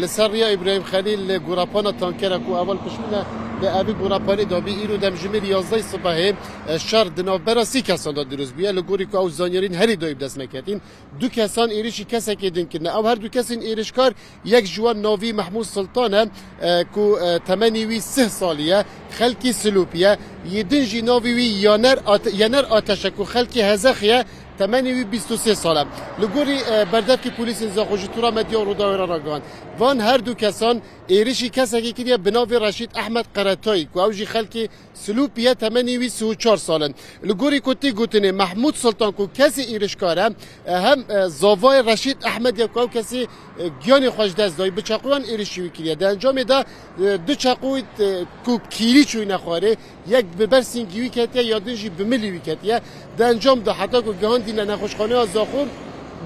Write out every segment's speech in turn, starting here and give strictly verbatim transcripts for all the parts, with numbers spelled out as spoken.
Li ser riya Îbrahîm Xelîl li gorapana tankera ku heval kuştine, li evî gorapanê dabî, îro demjimêr yazdeh sibehê, e, şer di navbera sî kesan de dirust bûye. Li gorî ku ew zanyarîn herî dayî bi dest me ketîn, du kesan êrişî kesekê din kirine. Ew her du kesên êrişkar, yek ji wan navî Mehmûd Sultan e, e, ku, e, temenî wî sih salî ye, xelkî Silûpî ye. Yê din jî navî wî Yaner Ate-, Yener Ateş e, ku xelkî Hezexî ye, temenî wî bîst û sê sal e. Li gorî, e, berdevkî polîsên Zaxo ji Tura Medya Rûdawê re ragihand, van her du kesan êrişî kesekî kiriye bi navê Reşîd Ehmed Qeretayî, ku ew jî xelkî Silûpî ye, temenî wî sî û çar sal in. Li gorî ku tê gotinê, Mehmûd Sultan ku kesê êrişkar e, e, hem, e, zavayê Reşîd Ehmed ye ku ew kesî, e, giyanê xwe ji dest dayî, bi çeqoyan êrişî wî kiriye. Di encamê de, e, du çeqoyî, e, ku kîrî çûyne xwarê, yek bi ber sîngî wî ketiye, ya din jî bi milî wî ketiye. Di encam de heta ku gihandîne nexweşxaneya Zaxo,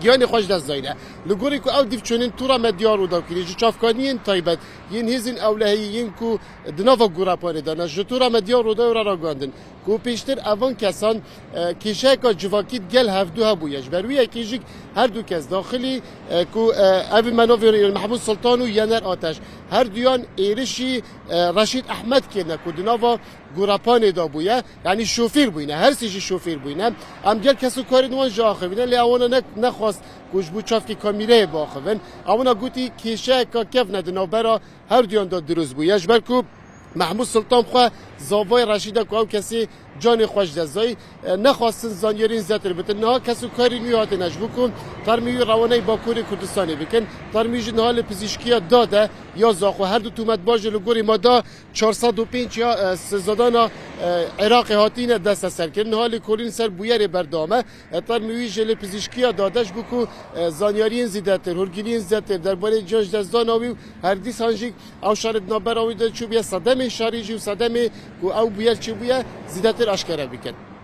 giyanê xwe ji dest dayîne. Li gorî ku ew dîv çûnin Tura Medya Rûdaw kirî, ji çavkaniyên taybet yên hêzên ewlehiyî yên ku di nava gorapanê de ne, ji Tura Medya Rûdawê re ragihandin ku pêştir evan kesan, e, kêşeyeka civakî di gel hevdu hebûye. Ji ber wî yekê jî her du kes daxilî, e, ku, e, ev me navê Mehmûd Sultan û Yener Ateş, her duyan êrişî, e, Reşîd Ehmed kirine ku di nava gorapanê de bûye, yanî şofêr bûyne, her sê jî şofêr bûyne. Em gel kes û karên wan jî axivîne, lê ewana ne-, nexwast ku ji bo çavkê kamîreyê biaxivin. Ewana gotî kêşeyeka kevn e di navbera her duyan de dirust bûye. Ji ber ku Mehmûd Sultan xwe zavayê Reşîd e ku ew kesê canê xwe ji dest dayî, e, nexwastin zanyariyên zêdetir bitin. Niha kes û karên wî hatine ji bo ku termê wî rewaneyî Bakurê Kurdistanê bikin. Termê wî jî niha li pizîşkiya dad e ya Zaxo. Her du tometbar jî li gorî mada çar sed û pênc ya, e, sizadana, e, Iraqê hatine desteserkirin. Niha lêkolîn ser bûyerê berdewam e. E, termê wî jî li pizîşkiya dad e ji bo ku, e, zanyariyên zêdetir, hûrgiliyên zêdetir derbarê can ji destdana wî û her dîsan jî ew şerê di navbera wî de çûbûye, sedemên şerî jî û sedemê ku ew bûyer çêbûye zêdetir aşkere bikin.